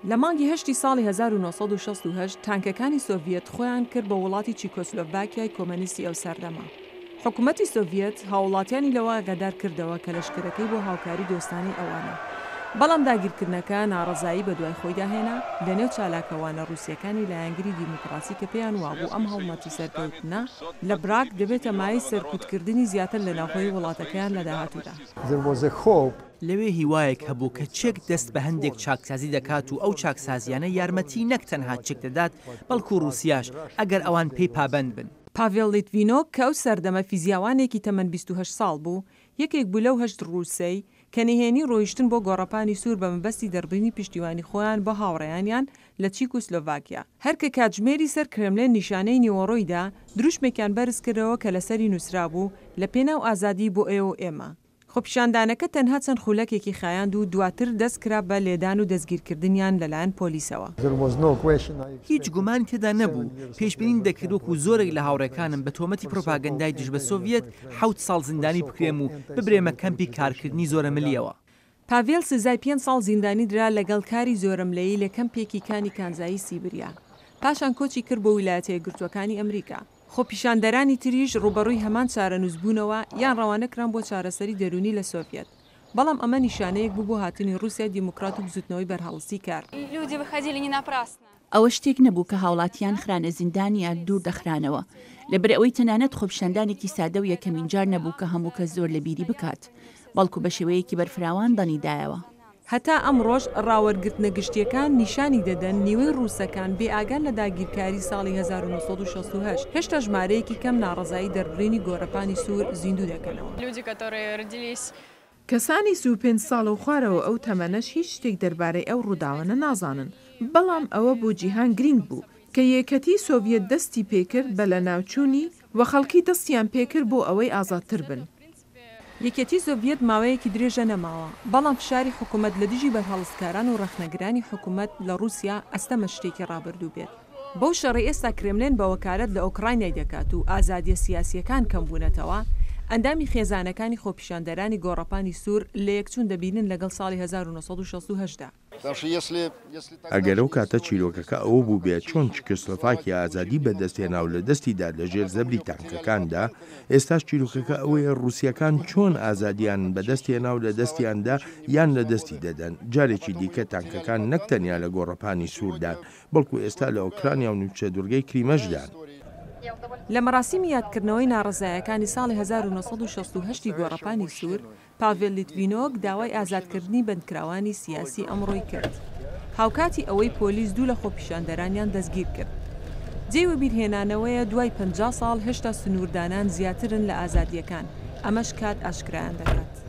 لە مانگی هەشتی ساڵی 1968 تانکەکانی سۆڤیەت خۆیان کرد بە وڵاتی چیکۆسلۆڤاکیای کۆمەنیستی ئەو سەردەمە. حکومەتی سۆڤیەت هاووڵاتیانی لەوە ئاگادار کردەوە کە لەشکرەکەی بۆ هاوکاری دۆستانەی ئەوانە. بەڵام داگیرکردنەکە ناڕەزایی بەدوای خۆیدا هێنا لەنێو چالاکەوانە ڕووسییەکانی لایەنگری دیموکراسی کە پێیان وابوو ئەم هەڵمەتی سەرکەوتنە لە براگ دەبێتە مایەی سەرکوتکردنی زیاتر لە ناوخۆی وڵاتەکەیان لە داهاتوودا. لەوێ هیوایەک هەبوو کە چێک دەست بە هەندێک چاکسازی دەکات و ئەو چاکسازییانە یارمەتی نەک تەنها چێک دەدات، بەڵکو ڕووسیاش، ئەگەر ئەوان پێی پابەند بن. پاڤێڵ لیتڤینۆک کە ئەو سەردەمە فیزیاوانێکی تەمەن 28 ساڵ بوو، یەکێک بوو لەو هەشت ڕووسەی کە نهێنی ڕۆیشتن بۆ گۆڕەپانی سوور بە مەبەستی دەربڕینی پشتیوانی خۆیان بۆ هاوڕێیانیان لە چیک و سلۆڤاکیا. هەر کە کاتژمێری سەر کرێملێن نیشانەی نیوەڕۆی دا، دروشمێکیان بەرزکردەوە کە لەسەری نووسرابوو، لە پێناو ئازادی بۆ ئێوە و ئێمە. خۆپیشاندانەکە تەنها چەند خولەکێکی خایاند و دواتر دەستکرا بە لێدان و دەستگیرکردنیان لەلایەن پۆلیسەوە. هیچ گومانی تێدا نەبوو، پێشبینیم دەکرد وەکو زۆرێک لە هاوڕێکانم بە تۆمەتی پروپاگەندای دژ بە سۆڤیەت حەوت ساڵ زیندانی بکرێم و ببرێمە کەمپی کارکردنی زۆرەملییەوە. پاڤێل سزای پێنج ساڵ زیندانی درا لەگەڵ کاری زۆرەملێی لە کەمپێکی کانی کانزایی سیبریا. پاشان کۆچی کرد بۆ ویلایەتە یەکگرتووەکانی ئەمریکا. خۆپیشاندەرانی تریش ڕووبەڕووی هەمان چارەنووس بوونەوە یان ڕەوانە کران بۆ چارەسەری دەروونی لە سۆڤیەت. بەڵام ئەمە نیشانەیەک بوو بۆ هاتنی ڕووسیای دیموکرات و بزووتنەوەی بەرهەڵستی کار. ئەوە شتێک نەبوو کە هاوڵاتیان خرانە زیندان یان دوور دەخرانەوە، لەبەرئەوەی تەنانەت خۆپیشاندانێکی سادە و یەکەمین جار نەبوو کە هەموو کەس زۆر لەبیری بکات، بەڵکو بە شێوەیەکی بەرفراوان دەنگی دایەوە. هەتا ئەمڕۆش ڕاوەرگرتنە گشتییەکان نیشانی دەدەن نیوەی ڕووسەکان بێ ئاگان لە داگیرکاری ساڵی 1968، هێشتا ژمارەیەکی کەم ناڕەزایی دەربڕینی گۆرەپانی سوور زیندوو دەکەنەوە. کەسانی 35 ساڵ و خوارەوە ئەو تەمەنەش هیچ شتێک دەربارەی ئەو ڕووداوانە نازانن، بەڵام ئەوە بۆ جیهان گرینگ بوو کە یەکەتیی سۆڤیەت دەستی پێکرد بە لەناوچوونی و خەڵکی دەستیان پێکرد بۆ ئەوەی ئازادتر بن. یەکێتی سۆڤیەت ماوەیەکی درێژە نەماوە، بەڵام فشاری حکومەت لە دژی بەرهەڵستکاران و ڕەخنەگرانی حکومەت لە ڕووسیا ئەستەمە شتێکی ڕابردوو بێت. بەو شەڕەی ئێستا کرێملێن بە وەکالەت لە ئۆکراینای دەکات و ئازادییە سیاسییەکان کەم بوونەتەوە، ئەندامی خێزانەکانی خۆپیشاندەرانی گۆڕەپانی سوور لەیەکچوون دەبینن لەگەڵ ساڵی 1968 دا. ئەگەر ئەو کاتە چیرۆکەکە ئەوە بووبێت چۆن چیکۆسلۆفاکیا ئازادی بەدەستهێنا و لەدەستی دا لەژێر زەبری تانکەکاندا، ئێستاش چیرۆکەکە ئەوەیە ڕووسییەکان چۆن ئازادییان بەدەستهێنا و لەدەستیان دا یان لەدەستی دەدەن. جارێکی دیکە تانکەکان نەک تەنیا لە گۆڕەپانی سووردان، بەڵکو ئێستا لە ئۆکرانیا و نیمچەدوورگەی کریمەشدان. لە مەراسیمی یادکردنەوەی ناڕەزایەکانی ساڵی 1968 ی گۆڕەپانی سوور، پاڤێل لیتڤینۆک داوای ئازادکردنی بەندکراوانی سیاسی ئەمڕۆی کرد، هاوکاتی ئەوەی پۆلیس دوو لە خۆپیشاندەرانیان دەستگیرکرد. جێی وەبیرهێنانەوەیە دوای 50 ساڵ هێشتا سنووردانان زیاترن لە ئازادییەکان، ئەمەش کات ئاشکرایان دەکات.